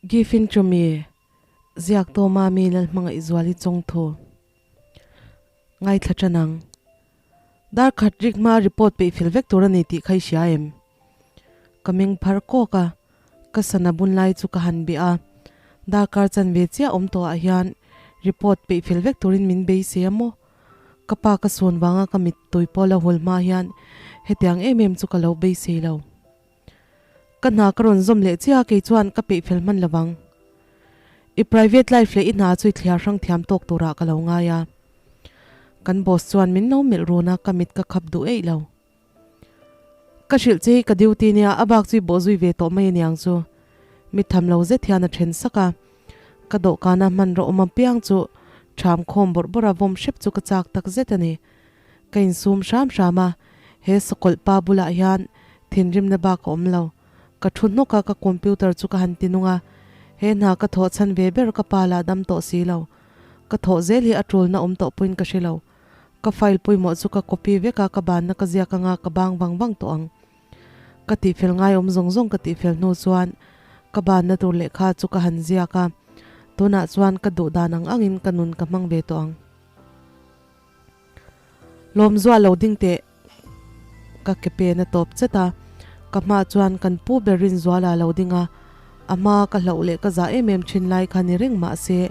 Give in to me, Ziak tawma mi Lalhmangaihzuali chawngthu ngaithla tan ang. Dar khat rik hma report peih fel vek tur a ni tih kha i hria em? Ka meng phar kawk a, ka sana bun lai chu ka han bih a. Darkar chanve chiah awm tawhah hian report peih fel vek turin min beisei a maw? Ka pa ka sawn vanga ka mittui pawh la hul hma hian hetiang em em chu ka lo beisei lo. Ka hna ka rawn zawm leh chiah a kei chuan ka peih fel hman lovang. I private life leh i hna chu i thliar hrang thiam tawk turah ka lo ngai a. Kan boss chuan min lo melh run a ka mit ka khap duh eih lo. Ka hrilh che hi ka duty nia a bak chu i bawh zui ve tawh mai aniang chu. Mi tham lo zet hian a then sak a. Ka dawhkana hmanraw awm apiang chu ṭham khawm bawrh bawrh a vawm hrep chu ka chak tak zet a ni. Ka insum hram hram a, he sakawlh pa bulah hian thinrimna bak a awm lo. Ka thu hnawk a, ka computer chu ka han ti nung a. He hna ka thawh chhan ve ber ka pa lah dam tawh si lo. Ka thawh zel hi a tulna awm tawh pawhin ka hre lo. Ka file pawimawh chu ka copy vek a, ka banna ka ziak anga ka bang vang vang tawh ang. Ka tihfel ngai awm zawng zawng ka tihfel hnu chuan ka banna tur lehkha chu ka han ziak a, tunah chuan ka duh dan ang angin ka nun ka hmang ve tawh ang. Lawmzuah lo ding teh ka ke pen a tawp chet a, ka hmaah chuan kan pu ber Rinzuala a lo ding a, a hma ka hlauh leh ka zah em em thin lai kha ni reng mah se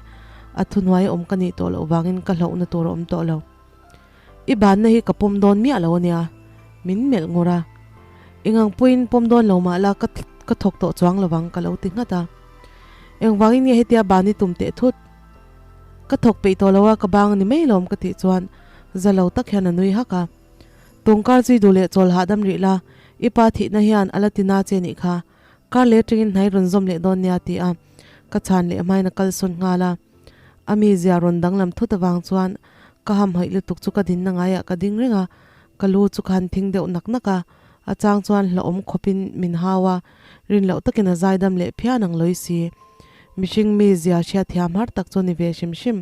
a thuhnuai awm ka nih tawh loh vangin ka hlauhna tur a awm tawh lo. I banna hi ka pawm dawn miah lo ania, min melh ngur a. Engang pawhin pawm dawn lo mah la ka ka thawk tawh chuang lovang ka lo ti nghat a. Engvangin nge hetia ban i tum teh thut? Ka thawk peih tawh lo a, ka bang a ni mai lawm ka tih chuan za lo tak hian a nui hak a. Tungkar zui duh leh chawl hahdam rih la, i pa thihna hian a la ti na che nih kha. Kar leh atangin hnai rawn zawm leh dawn nia ti a, ka chhan leh hmain a kalsawn nghal a. A mizia rawn danglam thut avang chuan ka hamhaih lutuk chu ka dinna ngaiah ka ding reng a, ka lu chu ka han thing deuh nak nak a, a chang chuan hlauhawm khawpin min hau a, rin loh takin a zaidam leh phian ang lawi si. Mihring mi zia hriatthiam har tak chu ni ve hrim hrim.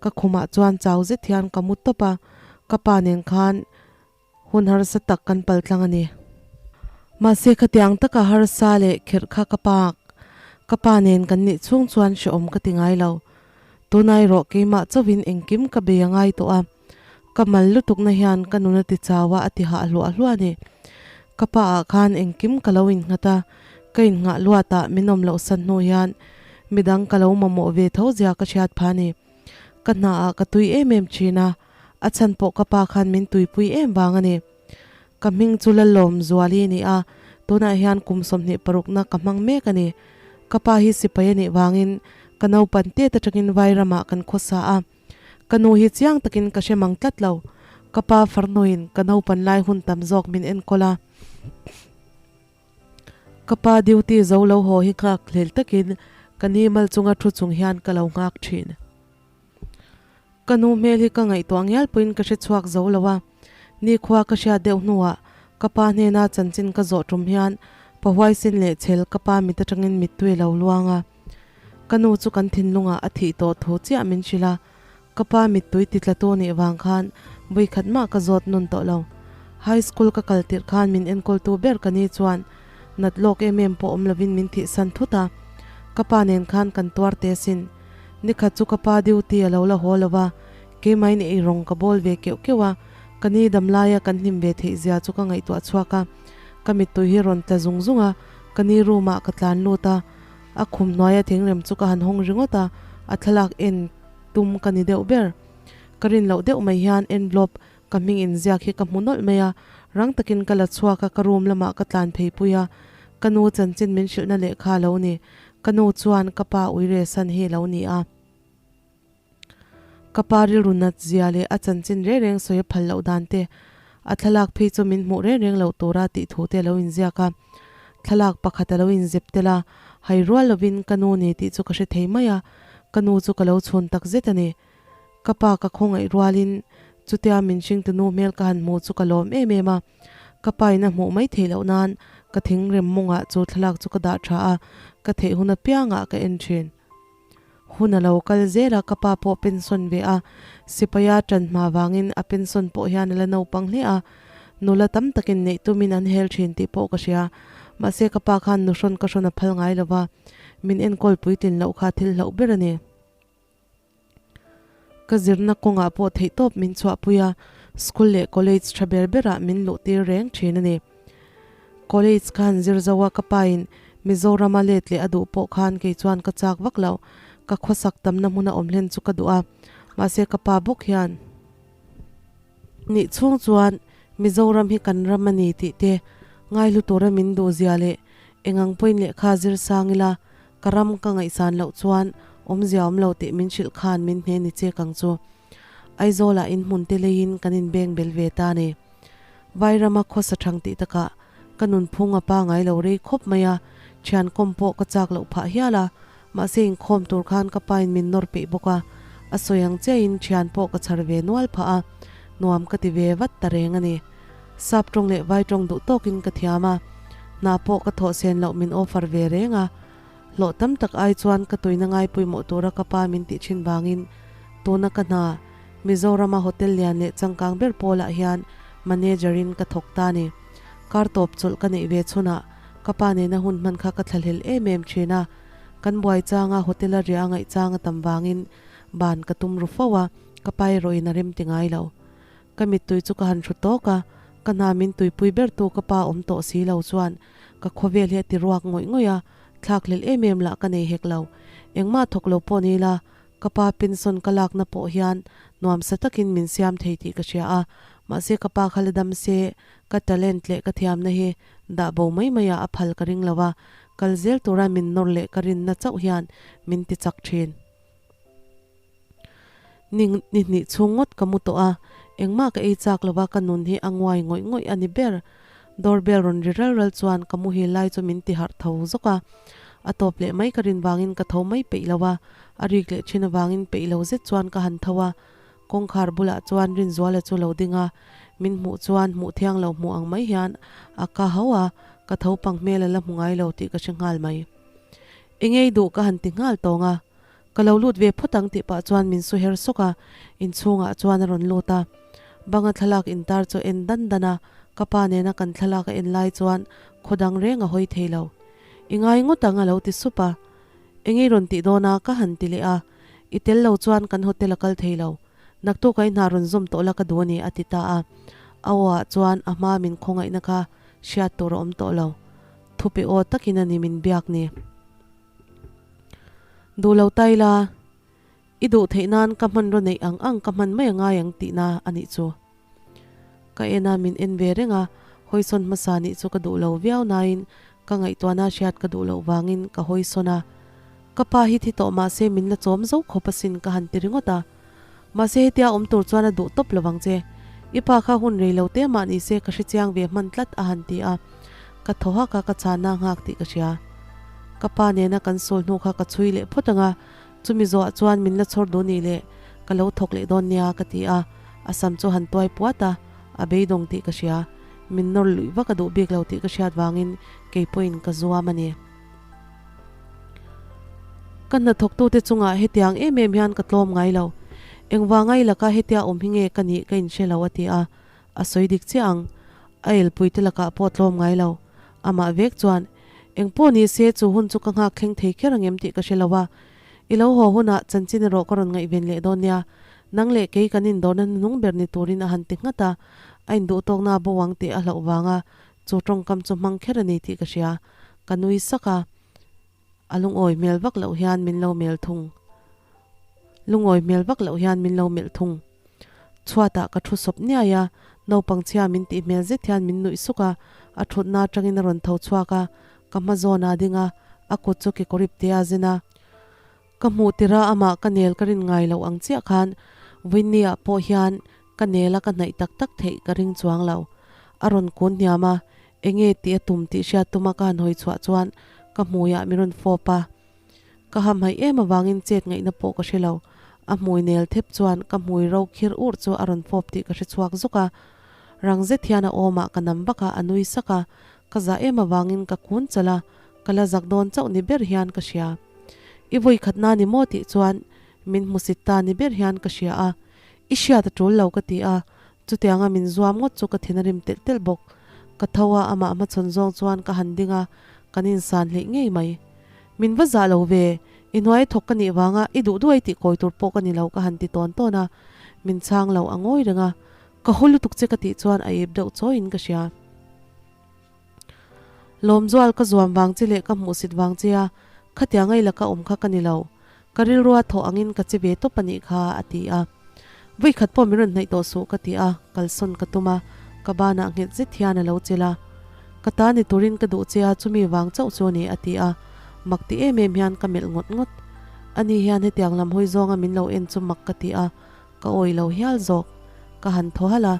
Ka khumah chuan chau zet hian ka mu tawp a, ka pa nen khan hun harsa tak kan pal tlang a ni. Mahse khatiang taka harsa leh kherh kha ka pa ka pa nen kan nih chhung chuan hrehawm ka ti ngai lo. Tunai erawh keimah chauhin engkim ka bei a ngai tawh a, ka mal lutukna hian ka nuna ti chau a a ti hah hluah hluah a ni. Ka pa ah khan engkim ka lo innghat a, ka innghah luat ah min awm loh san hnu hian midang ka lo mamawh ve tho zia ka hriat pha a ni. Ka hna ah ka tui em em thin a, a chhan pawh ka pa khan min tuipui em vang a ni. Ka hming chu Lalawm Zuali a ni a, tunah hian kum 26 na ka hmang mek a ni. Ka pa hi sipai a nih vangin ka naupan tet atangin Vairamah kan khawsa a. Ka nu hi chiang takin ka hre mang tlat lo. Ka pa farnuin ka naupan lai hun tam zawk min enkawl a. Ka pa duty zo lo haw hi nghak hlel takin ka ni mal chunga thu chung hian ka lo nghak thin. Ka nu hmel hi ka ngaihtuah ngial pawhin ka hre chhuak zo lo a. Nikhua ka hriat deuh hnuah ka pa hnena chanchin ka zawh tum hian pa huaisin leh chhel ka pa mit atangin mittui a lo luang a. Ka nu chu kan thinlungah a thih tawh thu chiah min hrilh a, ka pa mittui ti tlatu nih vang khan vawikhat mah ka zawt nun tawh lo. High school ka kal tirh khan min enkawltu ber ka ni chuan nat lawk em em pawh awm lovin min thihsan thut a, ka pa nen khan kan tuar te asin. Nikhat chu ka pa duty a lo la haw lo va, keimahin eirawng ka bawl ve keuh keuh a, ka ni dam laia kan hlim ve theih zia chu ka ngaihtuah chhuak a, ka mittui hi rawn tla zung zung a, ka ni room ah ka tlan lut a. A khum hnuaia thingrem chu ka han hawng ringawt a, a thlalak en tum ka ni deuh ber. Ka rin loh deuh mai hian envelope ka hming inziak hi ka hmu nawlh mai a, rang takin ka la chhuak a, ka room lamah ka tlan phei pui a, ka nu chanchin min hrilhna lehkha a lo ni. Ka nu chuan ka pa uire san hi a lo ni a. Ka pa rilru nat zia leh a chanchin reng reng sawi a phal loh dan te, a thlalak phei chu min hmuh reng reng loh tura tih thu te a lo inziak a. Thlalak pakhat a lo inzep tel a, hai rual lovin ka nu ni tih chu ka hre thei mai a, ka nu chu ka lo chhun tak zet a ni. Ka pa ka khawngaih rualin chutia min hringtu nu hmel ka han hmu chu ka lawm em em a, ka pa in a hmuh mai theih loh nan ka thingrem mawngah chu thlalak chu ka dah tha a, ka theih hun apiangah ka en thin. Hun a lo kal zel a, ka pa pawh pension ve a, sipaia ṭan hma vangin a pension pawh hian a la naupang hle a, nula tam takin neih tumin an hel ṭhin tih pawh ka hria. Mahse ka pa khan nuhrawn ka hrawn a phal ngai lo va, min enkawl puitlin loh kha thil hlauh ber a ni. Ka zirna kawngah pawh theihtawp min chhuahpui a, school leh college tha ber berah min luhtir reng thin a ni. College khan zir zo a ka pain Mizorama let leh a duh pawh khan kei chuan ka chak vak lo, ka khawsak tamna hmuna awm hlen chu ka duh a, mahse ka pa bawk hian nih chhung chuan Mizoram hi kan ram a ni tih te ngaihlu tura min duh zia leh engang pawhin lehkha zir sang ila Ka ram ka ngaihsan loh chuan awmzia awm lo tih min hrilh khan min hne ni chek ang chu. Aizawlah in hmun te leiin kan inbeng bel ve ta ni. Vairama khawsa thang tih takah ka nunphung a pangai lo rei khawp mai a, thian kawm pawh ka chak loh phah hial a, mahse inkhawm tur khan ka pain min nawr peih bawk a, a sawi ang chiahin thian pawh ka chhar ve nual phah a, nuam ka ti ve vat ta reng a ni. Sap tawng leh vai tawng duh tawkin ka thiam a, hna pawh ka thawh sen loh min offer ve reng a. Hlawh tam tak ai chuan ka tuina ngai pawimawh tura ka pa min tih thin vangin tuna ka hna Mizorama hotel lian leh changkang ber pawlah hian manager in ka thawk ta ni. Kar tawp chawlh ka neih ve chhunah ka pa nena hun hman kha ka thlahlel em em thin a, kan buai changa hotel a riah a ngaih chang a tam vangin ban ka tum ru fo a, ka pa erawhin a rem ti ngai lo. Ka mittui chu ka han hru tawk a, ka hna min tuipui bertu ka pa awm tawh si lo chuan ka khawvel hi a ti ruak ngawih ngawih a, thlakhlelh em em lah ka nei hek lo. Engmah thawk lo pawh ni la, ka pa pension ka lakna pawh hian nuamsa takin min siam thei tih ka hria a, mahse ka pa kha la dam se, ka talent leh ka thiamna hi dah bo mai maiah a phal ka ring lo a, kal zel tura min nawr leh ka rinna chauh hian min ti chak thin. Ni ni hnih chhung ngawt ka mu tawh a, engmah ka ei chak lova ka nun hi a nguai ngawih ngawih a ni ber. Door bell rawn ri ral ral chuan ka muhil lai chu min ti harh tho zawk a. A tawp leh mai ka rin vangin ka tho mai peih lo a, a rik leh thin avangin peih lo zet chuan ka han tho a. Kawngkhar bulah chuan Rinzuala chu lo ding a, min hmuh chuan hmuh thiang lo hmuh ang mai hian a ka hau a, ka tho pang hmel a la hmu ngai lo tih ka hre nghal mai. Engei duh ka han ti nghal tawng a. Ka lo lut ve phawt ang tih pah chuan min su her sawk a, inchhungah chuan a rawn lut a. Banga thlalak intar chu en dan dan a, ka pa nena kan thlalak a en lai chuan khaw dang reng a hawi thei lo. I ngai ngawt ang a lo ti sup a. Engei rawn tih dawn a ka han ti leh a, I tel lo chuan kan hotel a kal thei lo. Naktuk a i hna rawn zawm tawh la ka duh a ni a ti ta a. A aw ah chuan a hma min khawngaihna kha hriat tur a awm tawh lo. Thupe aw takin a ni min biak ni. Duh lo ta ila, i duh theih nan ka hmanraw neih ang ang ka hman mai a ngai ang tihna a nih chu. Ka en a, min en ve reng a, hawisawn hmasa nih chu ka duh lo viau nain ka ngaihtuahna hriat ka duh loh vangin ka hawisawn a. Ka pa hi thi tawh mahse min la chawm zo khawp asin ka han ti ringawt a. Mahse hetia awm tur chuan a duh tawp lovang che. I pa kha hun rei lo te mah ni se ka hrechiang ve hman tlat a han ti a. Ka thaw hak a, ka chhanna nghak tih ka hria. Ka pa nena kan sawl hnu kha ka chhui leh phawt ang a, chumi zawhah chuan min la chhawr duh nih leh ka lo thawk leh dawn nia ka ti a. A sam chu han tuai puat a, a beidawng tih ka hria. Min nawr luih vak a duh bik lo tih ka hriat vangin kei pawhin ka zuam a ni. Ka hnathawktute chungah hetiang em em hian ka tlawm ngai lo. Engvanga i laka hetia awm hi nge ka nih ka inhre lo a ti a, a sawi dik chiah ang. A elpuite lakah pawh tlawm ngai lo. Amah vek chuan, Engpawh ni se chu hun chu ka nghak thleng thei kher ang em tih ka hre lo a. I lo haw hunah chanchin erawh ka rawn ngaihven leh dawn nia. Nang leh kei kan indawrna hnuhnung ber ni turin a han ti nghat a. A induhtawkna a bo ang tih a hlauh vanga chu tawngkam chu hmang kher a ni tih ka hria. Ka nui sak a, a lungawi hmel vak loh hian min lo mel thung. Lungawi hmel vak loh hian min lo melh thung. Chhuatah ka thu sawp niai a, naupang chhia min tih hmel zet hian min nuih suk a, a thutna atangin a rawn tho chhuak a, ka hma zawn a ding a, a kut chu kekawr ipte a zen a. Ka hmuh tirh a amah ka nel ka rin ngai loh ang chiah khan Winnie-ah pawh hian ka nel a ka hnaih tak tak theih ka ring chuang lo. A rawn kun hniam a, enge tih a tum tih hriat tuma ka han hawi chhuah chuan ka hmuiah min rawn fawp a. Ka hamhaih em avangin chet ngaihna pawh ka hre lo. A hmui nel thep chuan ka hmui ro khir ur chu a rawn fawp tih ka hre chhuak zuk a. Rang zet hian a awmah ka nam vak a, a nui sak a. Ka zah em avangin ka kun chalh a, ka la zak dawn chauh ni ber hian ka hria. I vawi khatna ni maw tih chuan min hmusit ta ni ber hian ka hria a, i hriat a tul lo ka ti a, chutianga min zuam ngawt chu ka thin a rim telh telh bawk. Ka tho a, amah hmachhawn zawng chuan ka han ding a, kan insan hleih ngei mai. Min va zah lo ve, i hnuai thawk ka nih vanga i duh duai tih kawi tur pawh ka ni lo ka han ti tawn tawn a, min chhang lo a ngawi reng a, ka haw lutuk che ka tih chuan a ip deuh chawiin ka hria. Lawmzual ka zuam vang che leh ka hmuhsit vang che a, khatiang a i laka awm kha ka ni lo. Ka rilrua thawh angin ka che ve tawp a nih kha, a ti a. Vawikhat pawh min rawn hnaih tawh suh ka ti a, kalsawn ka tum a, ka banah nghet zet hian a lo chelh a. Ka ta ni turin ka duh che a, chumi vang chauh chu a ni, a ti a. Mak ti em em hian ka melh ngawt ngawt. Ani hian hetiang lam hawi zawnga min lo en chu mak ka ti a, Ka awih lo hial zawk. Ka han thaw halh a.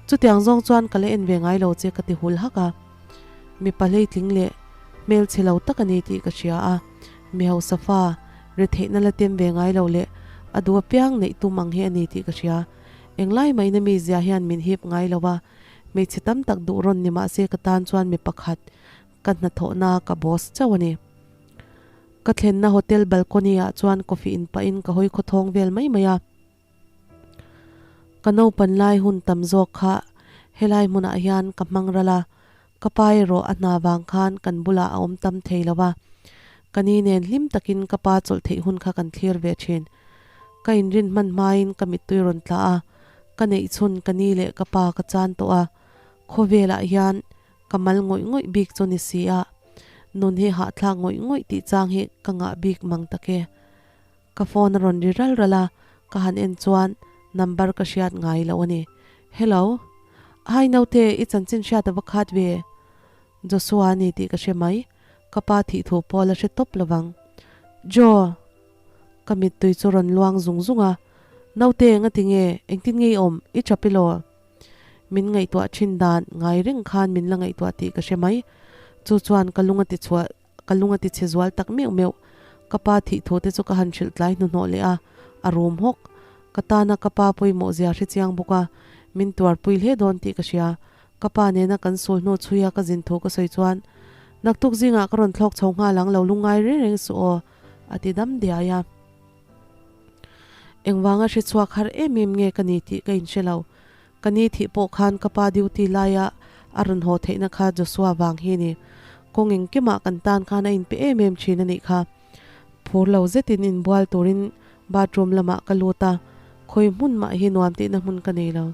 Chutiang zawng chuan ka la en ve ngai lo che ka ti hul hak a. Mipa hleitling leh hmel chhe lo tak a ni tih ka hria a. Mi hausa fa, retheihna la tem ve ngai lo leh a duh apiang neih tum ang hi a ni tih ka hria. Englai mahin a mizia hian min hip ngai lo a. Hmeichhe tam tak duh rawn ni mahse ka tan chuan mi pakhat ka hnathawhna ka boss chauh a ni. Ka thlenna hotel balcony ah chuan coffee in pahin ka hawi khawthawng vel mai mai a. Ka naupan lai hun tam zawk kha helai hmunah hian ka hmang ral a, ka pa erawh a hna vang khan kan bulah a awm tam thei lo a. Ka ni nen hlim takin ka pa chawlh theih hun kha kan thlir ve thin. Ka inrin hman hmain ka mittui rawn tla a, ka neih chhun ka ni leh ka pa ka chan tawh a, khawvelah hian Ka mal ngawih ngawih bik chu ni si a, nun hi hahthlak ngawih ngawih tih chang hi ka ngah bik mang tak e. Ka phone a rawn ri ral ral a, ka han en chuan number ka hriat ngai loh a ni. Hello. Hi naute, i chanchin hriat a va khat ve? Joshua a ni tih ka hre mai, ka pa thih thu pawh la hre tawp lovang. Joe! Ka mittui chu rawn luang zung zung a, Naute, ngati nge? Engtin nge i awm? I tap i law? Min ngaihtuah thin dan ngai reng khan min la ngaihtuah tih ka hre mai. Chu chuan ka lung a ti chhuah ka lung a ti chhe zual tak meuh meuh. Ka pa thih thu te chu ka han hrilh tlai hnuhnawh leh a, a rum hawk. Ka tana ka pa pawimawh zia hre chiang bawk a, min tuarpui hle dawn tih ka hria. Ka pa nena kan sul hnu chhuia ka zin thu ka sawi chuan, Naktuk zingah ka rawn thlawk chho nghal ang lo lungngai reng reng suh aw, a ti dam diai a. Engvanga hre chhuak har em em nge ka ni tih ka inhre lo. Ka ni thih pawh khan ka pa duty laia a rawn haw theihna kha Joshua vang hi ni. Kawng engkimah kan tan khan a inpe em em thin a nih kha. Phur lo zetin inbual turin bathroom lamah ka lut a, khawi hmun mah hi nuam tihna hmun ka nei lo.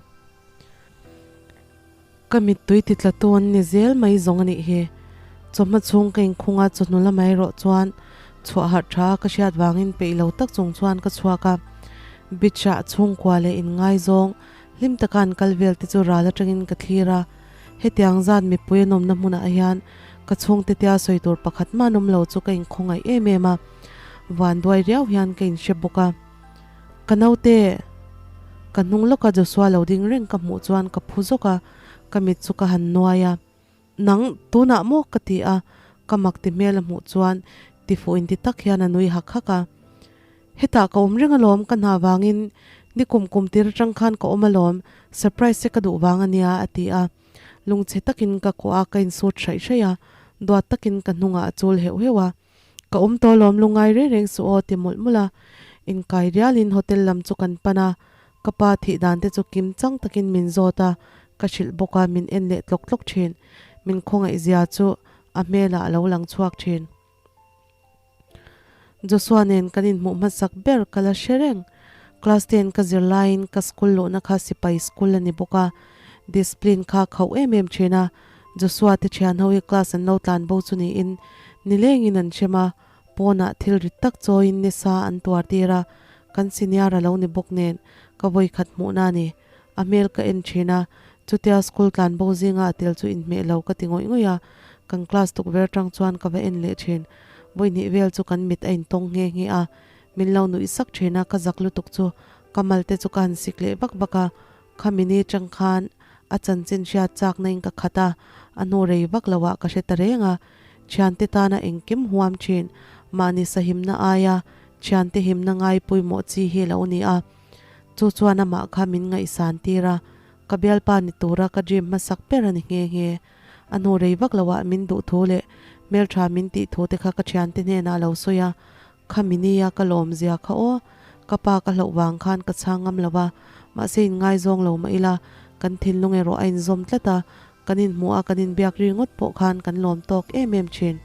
Ka mittui ti tla tu an ni zel mai zawng a nih hi. Chawhma chhung ka inkhung a, chawhnu lamah erawh chuan chhuah harh tha a ka hriat vangin peih lo tak chung chuan ka chhuak a. Beach ah chhungkua leh inngaizawng hlim taka an kal vel te chu ral atangin ka thlir a. Hetiang zat mipui an awmna hmunah hian ka chhungte tia sawi tur pakhat mah an awm lo chu ka inkhawngaih em em a. Vanduai riau hian ka inhre bawk a. Ka naute, ka hnung lawka Joshua lo ding reng ka hmuh chuan ka phu zawk a, ka mit chu ka han nuai a. Nang, tunah maw? ka ti a, ka mak ti hmel a hmuh chuan tifuh inti tak hian a nui hak hak a. Hetah ka awm reng alawm, ka hna vangin ni kum kum tir atang khan ka awm alawm, surprise che ka duh vang a nia, a ti a. Lungchhe takin ka kuah a, ka insut hraih hraih a, duat takin ka hnungah a chul heuh heuh a. Ka awm tawh lawm lungai reng reng suh aw ti mawlh mawlh a, inkai rialin hotel lam chu kan pan a, ka pa thih dan te chu kim chang takin min zawt a, ka hrilh bawk a, min en leh tlawk tlawk thin, min khawngaih zia chu a hmelah a lo lang chhuak thin. Joshua nen kan inhmuh hmasak ber ka la hre reng, class ten ka zir laiin ka school luhna kha sipai school a ni bawk a, discipline kha khauh em em thin a, Joshua te thian ho hi class an lo tlan bo chu niin nilengin an hrem a, pawnah thil rit tak chawiin nisa an tuar tir a, kan senior a lo ni bawk nen ka vawi khat hmuhna a ni. A hmel ka en thin a, chutia school tlan bo zinga a tel chu inhmeh lo ka ti ngawih ngawih a, kan class tukver tang chuan ka va en leh thin. Vawi hnih vel chu kan mit a intawng nghe nghe a, min lo nuih sak thin a, ka zak lutuk chu ka mal te chu ka han sik leh vak vak a, Khami ni chang khan a chanchin hriat chakna in ka khat a, a hnu rei vak lo ah ka hre ta reng a. Thiante tana engkim huam thin, mahni sahimna aia thiante himna ngai pawimawh chi hi lo ni a. Chu chuan amah kha min ngaihsan tir a, ka bialpa ni tura ka dream hmasak ber a ni nghe nghe. A hnu rei vak lo ah min duh thu leh hmeltha min tih thu te kha ka thiante hnenah a lo sawi a, Khami nia ka lawmzia kha aw, ka pa ka hlauh vang khan ka chhang ngam lo va, mahse in ngaizawng lo mah ila, kan thinlung erawh a inzawm tlat a, Kan inhmuh a kan inbiak ri ngawt pawh khan kan lawm tawk em em thin.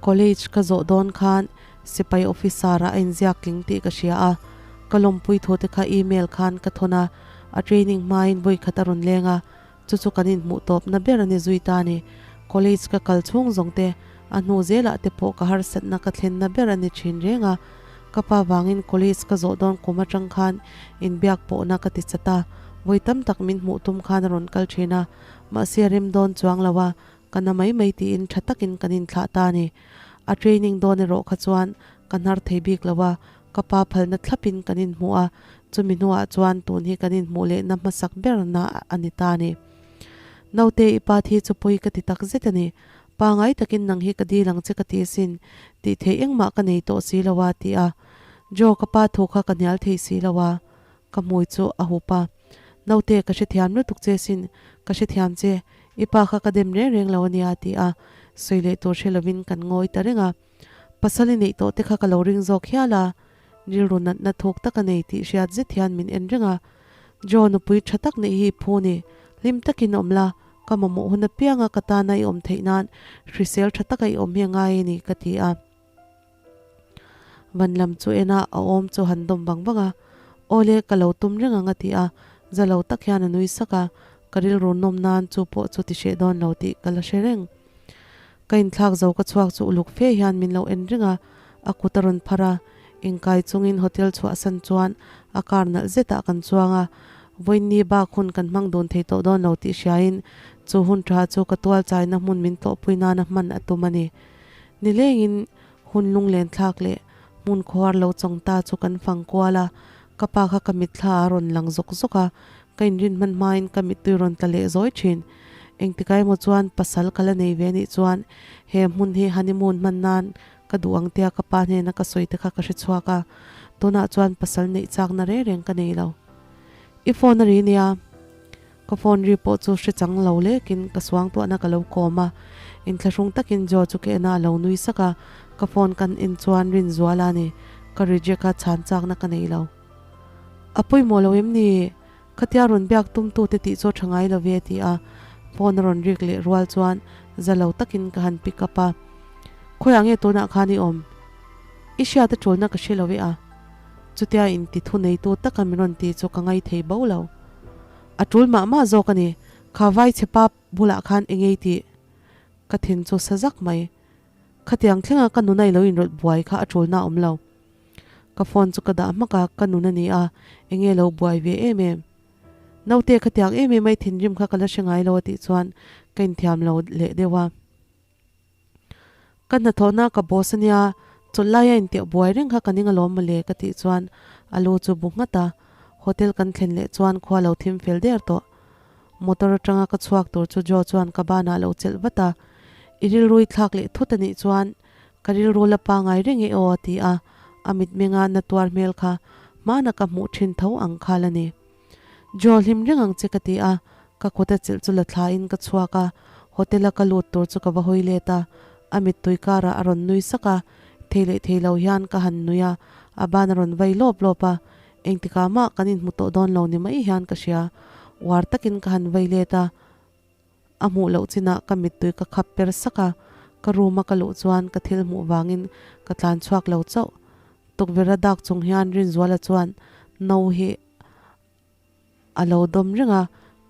College ka zawh dawn khan sipai officer ah a inziak tling tih ka hria a, ka lawmpui thu te kha email khan ka thawn a, a training hmain vawi khat a rawn leng a, chu chu kan inhmuh tawpna ber a ni zui ta a ni. College ka kal chhung zawng te, a hnu zelah te pawh ka harsatna ka thlenna ber a ni thin reng a, ka pa vangin college ka zawh dawn kum atang khan inbiak pawhna ka ti chat a, vawi tam tak min hmuh tum khan a rawn kal thin a, mahse a rem dawn chuang lo a, Ka na mai mai tiin tha takin kan inthlah ta a ni. A training dawn erawh kha chuan ka hnar thei bik lo a, ka pa phalna thlapin kan inhmuh a, chumi hnuah chuan tun hi kan inhmuh lehna hmasak berna a ni ta a ni. Naute i pa thi chu pawi ka ti tak zet a ni. Pangai takin nang hi ka dil ang che ka ti asin, tih theih engmah ka nei tawh si lo a, ti a. Joe ka pa thu kha ka hnial thei si lo a, ka hmui chu a hup a. Naute ka hrethiam lutuk che sin, ka hrethiam che, i pa kha ka dem reng reng lo ania a ti a, sawi leh tur hre lovin kan ngawi ta reng a. Pasal i neih tawh te kha ka lo ring zawk hial a, rilru natna thuk tak a nei tih hriat zet hian min en reng a. Joe nupui tha tak neih hi i phu ni, hlim takin awm la, ka mamawh hun apianga ka tana i awm theih nan hrisel tha taka i awm hi a ngai a ni ka ti a. Van lam chu en a, a awm chu han dawm vang vang a, Awle, ka lo tum reng ang a ti a, za lo tak hian a nui sak a, ka rilru nawm nan chu pawh chu ti hreh dawn lo tih ka la hre reng. Ka inthlak zo ka chhuak chu uluk fe hian min lo en reng a, a kut a rawn phar a, inkai chungin hotel chhuahsan chuan a car nalh zetah kan chuang a, vawiinni bak hun kan hmang dun thei tawh dawn lo tih hriain chu hun tha chu ka tual chaina hmun min tlawhpui nana hman a tum a ni. Nilengin hun lunglen thlak leh hmun khuar lo chawng ta chu kan fang kual a, ka pa kha ka mitthla a rawn lang zawk zawk a, ka inrin hman hmain ka mittui rawn tla leh zawi thin. Engtikah emaw chuan pasal ka la nei ve anih chuan he hmun hi honeymoon hman nan ka duh ang tia ka pa hnena ka sawi te kha ka hre chhuak a, tunah chuan pasal neih chakna reng reng ka nei lo. I phone a ri nia. Ka phone ri pawh chu hre chang lo lekin ka suangtuahna ka lo kawm a, inthlahrung takin Joe chu ka en a, a lo nui sak a, ka phone kan en chuan Rinzuala a ni, ka reject a, chhan chakna ka nei lo. A pawimawh lo em ni? Khatia rawn biak tumtute tih chu a tha ngai lo ve a ti a, phone a rawn rik leh rual chuan za lo takin ka han pick up a, Khawiah nge tunah khan i awm? I hriat a tulna ka hre lo e a, chutia inti thuneitu taka min rawn ti chu ka ngaithei bo lo. A tul mah mah zawk a ni. Kha vai chhe pa bulah khan eng ei tih ka thin chu sa zak mai. Khatiang thlenga ka nuna i lo inrawlh buai kha a tulna a awm lo. Ka phone chu ka dah hmak a, ka nun a ni a, eng nge lo buai ve em em. Naute khatiang em em a i thinrim kha ka la hre ngai lo a tih chuan ka inthiam lo leh deuh a. Ka hnathawhna ka boss ania, chawlh laia intiah buai reng kha ka ning alawm mawle ka tih chuan a lu chu bu nghat a, hotel kan thlen leh chuan khua lo thim fel der tawh. Motor atanga ka chhuak tur chu Joe chuan ka banah a lo chelh vat a, I rilru i thlak leh thut anih chuan ka rilru la pangai reng e aw a ti a, a mitmenga na tuar hmel kha hmana ka hmuh thin tho ang khal a ni. Joe hlim reng ang che ka ti a, ka kut a chelh chu la thla in ka chhuak a, hotel a ka lut tur chu ka va hawi let a, a mittui karah a rawn nui sak a, thei leh thei lo hian ka han nui a, a ban a rawn vai lawp lawp a, engtikah mah kan inhmu tawh dawn lo ni mai hian ka hria, uar takin ka han vai let a, a hmuh loh chinah ka mittui ka khap per sak a, ka room a ka luh chuan ka thil hmuh vangin ka tlan chhuak lo chauh, tukverh a dak chung hian Rinzuala chuan no hi A lo dawm reng a,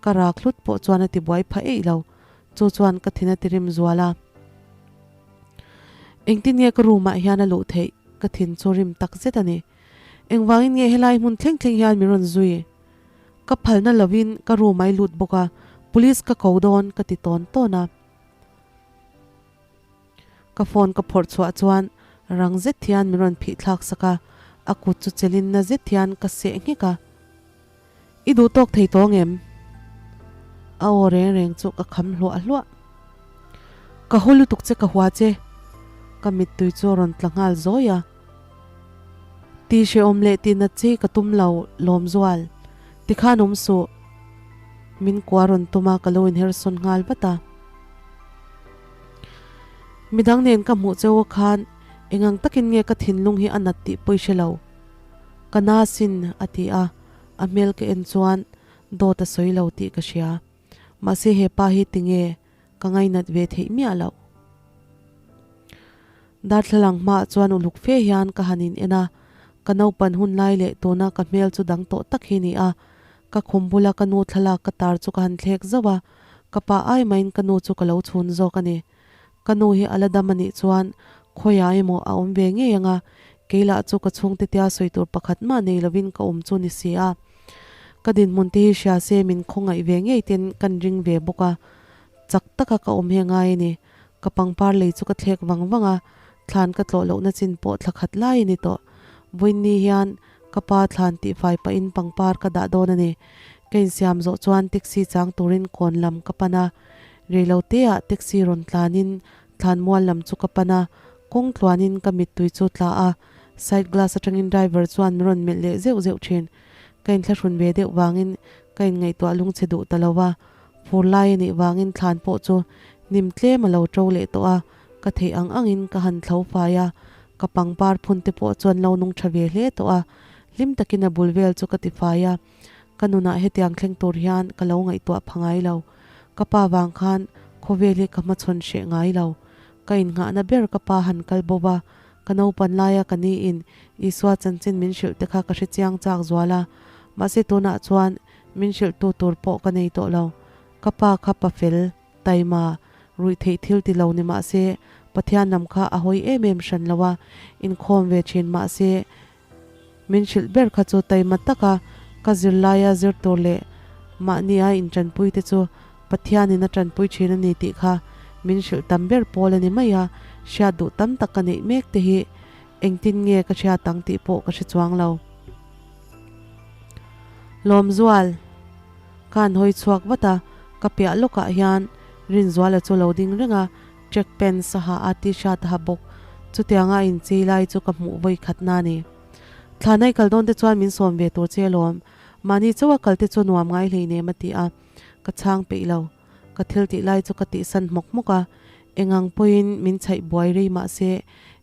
ka rak hlut pawh chuan a ti buai pha eih lo. Chu chuan ka thin a ti rim zual a. Engtin nge ka room ah hian a luh theih? Ka thin chu rim tak zet a ni. Engvangin nge helai hmun thleng thleng hian min rawn zui? Ka phalna lovin ka room ah i lut bawk a, police ka ko dawn ka ti tawn tawn a. Ka phone ka phawrh chhuah chuan rang zet hian min rawn phih thlak sak a, a kut chu chelin na zet hian ka seh nghek a. I duh tawk thei tawng em? A aw reng reng chu ka kham hluah hluah. Ka haw lutuk che ka hua che. Ka mittui chu a rawn tla nghal zawi a. Ti hrehawm leh ti nat che ka tum lo Lawmzual. Tikhan awm suh. Min kua rawn tum a ka lo inher sawn nghal vat a. Midang nen ka hmuh cheu khan engang takin nge ka thinlung hi a nat tih pawi hre lo. Ka na sin a ti a, a hmel ka en chuan dawt a sawi lo tih ka hria. Mahse hepa hi tinge ka ngainat ve theih miah loh. Darthlalang hmaah chuan uluk fe hian ka han in en a, ka naupan hun lai leh tuna ka hmel chu dang tawh tak hi ni a. Ka khum bula ka nu thlalak ka tar chu ka han thlek zauh a, ka pa ai mahin ka nu chu ka lo chhun zawk a ni. Ka nu hi a la dam a nih chuan khawiah emaw a awm ve ngei ang a, kei lah chu ka chhungte tia sawi tur pakhat mah nei lovin ka awm chu ni si a. Ka dinhmun te hi hria se min khawngaih ve ngei ten kan ring ve bawk a, chak taka ka awm hi a ngai a ni. Ka pangpar lei chu ka thlek vang vang a, thlan ka tlawh lohna chin pawh thla khat lai a ni tawh. Vawiinni hian ka pa thlan tihfai pahin pangpar ka dah dawn a ni. Ka insiam zawh chuan taxi chang turin kawn lam ka pan a, Reiloteah taxi rawn tlanin thlanmual lam chu ka pan a, kawng tluanin ka mittui chu tla a, side glass atangin driver chuan min rawn melh leh zeuh zeuh thin. Ka inthlahrun ve deuh vangin ka inngaihtuah lungchhe duh ta lo va, fur lai a nih vangin thlan pawh chu hnim tlem a lo to leh tawh a, ka theih ang angin ka han thlo fai a, ka pangpar phun te pawh chuan lo nung tha ve hle tawh a, hlim takin a bul vel chu ka ti fai a. Ka nunah hetiang thleng tur hian ka lo ngaihtuah pha ngai lo. Ka pa vang khan khawvel hi ka hmachhawn hreh ngai lo. Ka innghahna ber ka pa han kal bo va, ka naupan laia ka niin Isua chanchin min hrilh te kha ka hre chiang chak zual a. Mahse tunah chuan min hrilhtu tur pawh ka nei tawh lo. Ka pa kha pa fel, taima, ruih theih thil ti lo ni mah se Pathian lam kha a hawi em em hran lo a, inkhawm ve thin mah se Min hrilh ber kha chu taima taka ka zirlaia zir tur leh mahnia intanpui te chu Pathianin a tanpui thin a ni tih kha min hrilh tam ber pawl a ni mai a, hriat duh tam tak ka neih mek te hi engtin nge ka hriat ang tih pawh ka hre chuang lo. Lawmzual, Ka han hawi chhuak vat a, ka piah lawkah hian Rinzuala chu lo ding reng a, Track pants a ha a, t-shirt a ha bawk. Chutianga a inchei lai chu ka hmuh vawi khatna a ni. Thlan a i kal dawn te chuan min sawm ve tur che alawm. Mahni chauha kal te chu nuam ngai hleinem a ti a, ka chhang peih lo. Ka thil tih lai chu ka tihsan hmawk hmawk a, engang pawhin min chhaih buai rei mah se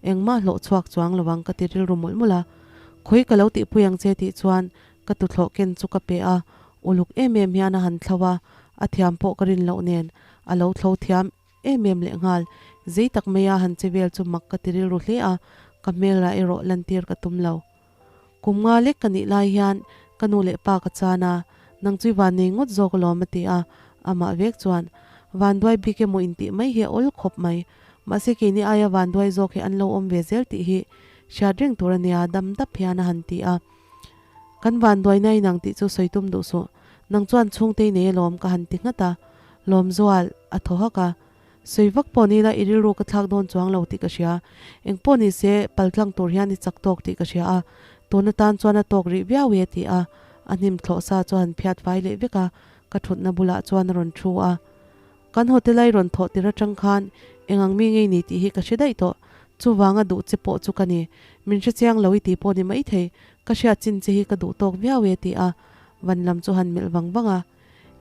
engmah hlawh chhuak chuang lo ang ka ti rilru mawlh mawlh a. Khawi ka lo tihpui ang che tih chuan ka tuthlawh ken chu ka pe a, uluk em em hian a han thlo a, a thiam pawh ka rin loh nen a lo thlo thiam em em leh nghal, zei tak maia han che vel chu mak ka ti rilru hle a, ka hmelrah erawh lantir ka tum lo. Kum nga lek ka nih lai hian ka nu leh pa ka chan a, nang chu i van nei ngawt zawk alawm a ti a, amah vek chuan, Vanduai bik emaw intih mai hi a awl khawp mai, mahse keini aia vanduai zawk hi an lo awm ve zel tih hi hriat reng tur a nia dam dap hian a han ti a. Kan vanduai nai nang tih chu sawi tum duh suh, nang chuan chhungtei nei alawm ka han ti nghat a, Lawmzual, a thaw hak a. Sawi vak pawh ni la i rilru ka thlak dawn chuang lo tih ka hria. Eng pawh ni se paltlang tur hian i chak tawk tih ka hria a, tun atan chuan a tawk rih viau e a ti a, a hnim thlawh sa chu a han phiat fai leh vek a, ka thutna bulah chuan a rawn thu a. Kan hotel a i rawn thawh tir atang khan eng ang mi ngei ni tih hi ka hre daih tawh. Chuvanga duh che pawh chu ka ni. Min hre chiang lo i tih pawh ni maithei, ka hriat chin che hi ka duh tawk viau e a ti a, van lam chu han melh vang vang a.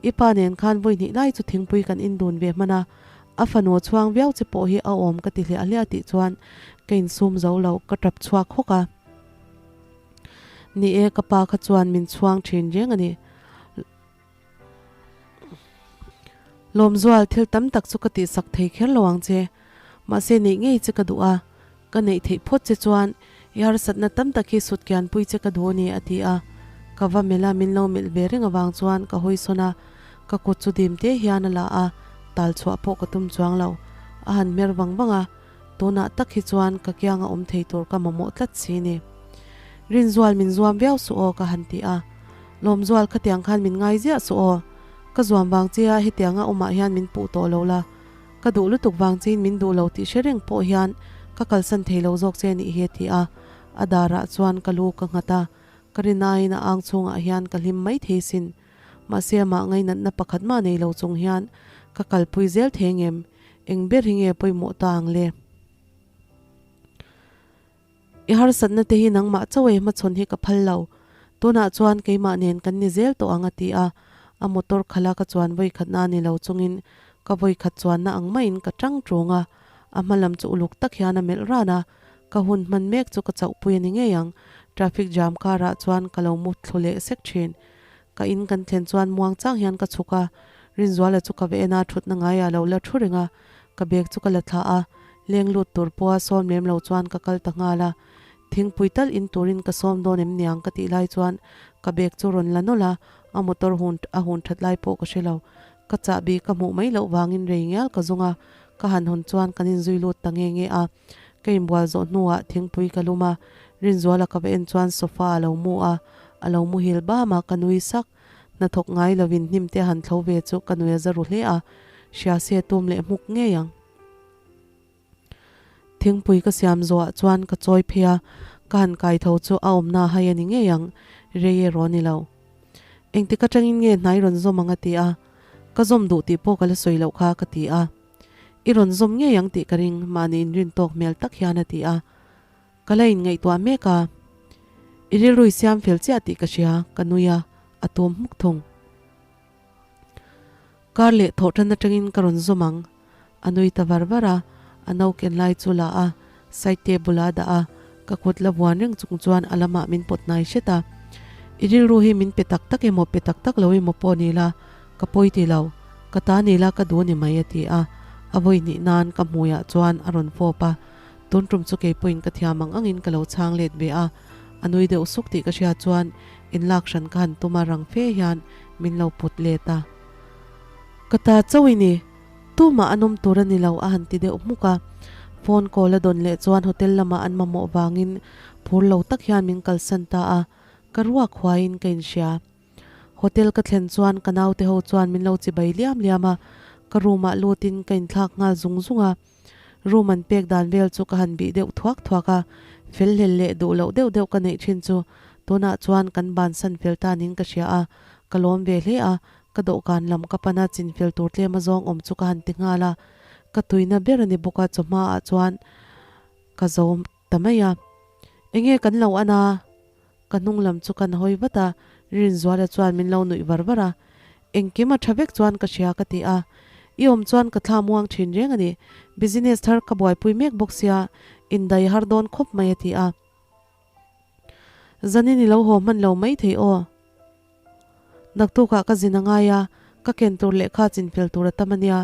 I pa nen khan vawi hnih lai chu thingpui kan indun ve hman a, a fanu a chhuang viau che pawh hi a awm ka ti hliah hliah tih chuan ka insum zo lo, ka tap chhuak hawk a. Ni e, ka pa kha chuan min chhuang thin reng a ni. Lawmzual, thil tam tak chu ka tihsak thei kher lo ang che. Mahse neih ngei che ka duh a, ka neih theih phawt che chuan i harsatna tam tak hi sut kianpui che ka duh a ni, a ti a. Ka va melh a, min lo melh ve reng avang chuan ka hawi sawn a, ka kut chu dim te hian a la a, tal chhuah pawh ka tum chuang lo. A han hmer vang vang a, tunah tak hi chuan ka kianga awm thei tur ka mamawh tlat si ni. Rinzual min zuam viau suh aw ka han ti a, Lawmzual khatiang khan min ngai ziah suh aw, ka zuam vang che a hetianga awmah hian min puh tawh lo la, Ka duh lutuk vang chein min duh lo tih hre reng pawh hian ka kalsan thei lo zawk che nih hi a ti a, a darah chuan ka lu ka nghat a, ka rinaiin a ang chhungah hian ka hlim mai thei sin. Mahse amah ngainatna pakhat mah nei lo chung hian ka kalpui zel thei ngem, eng ber hi nge pawimawh ta ang le? I harsatna te hi nangmah chauh ei hmachhawn hi ka phal lo. Tunah chuan keimah nen kan ni zel tawh ang a ti a, a motor khala ka chuan vawikhatna a ni lo chungin ka vawikhat chuanna ang maiin ka tang ṭung a, a hma lam chu uluk tak hian a melh ran a, ka hun hman mek chu ka chauhpui a ni ngei ang, traffic jam karah chuan ka lo mu thlu leh sek ṭhin. Ka in kan thlen chuan muang chang hian ka chhuk a, Rinzuala chu ka va en a, thutna ngaiah a lo la thu reng a, ka bag chu ka la thlah a, leng lut tur pawha sawm lem lo chuan ka kal ta nghal a. Thingpui tal in turin ka sawm dawn em niang ka tih lai chuan ka bag chu rawn la nawlh a, a motor hun a hun that lai pawh ka hre lo. Ka chahbi ka hmuh mai loh vangin rei ngial ka zung a, ka han hawn chuan kan inzui lut ta nge nge a. Ka inbual zawh hnuah thingpui ka lum a, Rinzuala ka va en chuan sofa a lo mu a, a lo muhil bam a, ka nui sak. Hnathawk ngai lovin hnim te han thlo ve chu ka nui a za ru hle a, hria se tum leh hmuk ngei ang. Thingpui ka siam zawhah chuan ka chawi phei a, ka han kai tho chu a awmna hai a ni ngei ang, rei erawh a ni lo. Engtik atangin nge hnai rawn zawm ang a ti a, ka zawm duh tih pawh ka la sawi loh kha ka ti a. I rawn zawm ngei ang tih ka ring, mahni inrin tawk hmel tak hian a ti a. Ka la inngaihtuah mek a, i rilru i siam fel chiah tih ka hria, ka nui a, a tum hmuk thung. Kar leh thawh tan atangin ka rawn zawm ang. A nui ta var var a, a no ken lai chu la a, side table a dah a, ka kut la vuan reng chung chuan a lamah min pawt hnai hret a. I rilru hi min pe tak tak emaw pe tak tak lo emaw pawh ni la, ka pawi ti lo. Ka ta ni la ka duh ni mai a ti a, a vawi hnih nan ka hmuiah chuan a rawn fawp a, tun tum chu kei pawhin ka thiam ang angin ka lo chhang let ve a, a nui deuh suk tih ka hriat chuan inlak hran ka han tum a rang fe hian min lo put let a. Ka ta chauh i ni, tumah an awm tur a ni lo a han ti deuh hmuk a. Phone call a dawn leh chuan hotel lamah an mamawh vangin phur lo tak hian min kalsan ta a, ka ruak huaiin ka inhria. Hotel ka thlen chuan ka naute ho chuan min lo chibai liam liam a, ka room ah lutin ka inthlak nghal zung zung a. Room an pek dan vel chu ka han bih deuh thuak thuak a, fel hlel leh duh loh deuh deuh ka neih thin chu tunah chuan kan bansan fel ta niin ka hria a, ka lawm ve hle a, ka dawhkan lam ka pan a chinfel tur tlem a zawng awm chu ka han ti nghal a, ka tuina ber a ni bawk a chawhma ah chuan ka zo ta mai a. Enge kan lo an a? Ka hnung lam chu kan hawi vat a, Rinzuala chuan min lo nuih var var a. Engkim a tha vek chuan ka hria ka ti a. I awm chuan ka thla muang thin reng a ni. Business thar ka buaipui mek bawk sia, indai har dawn khawp mai a ti a. Zanin i lo haw hman lo mai thei aw. Naktukah ka zin a ngai a, ka ken tur lehkha chinfel tur a tam a nia,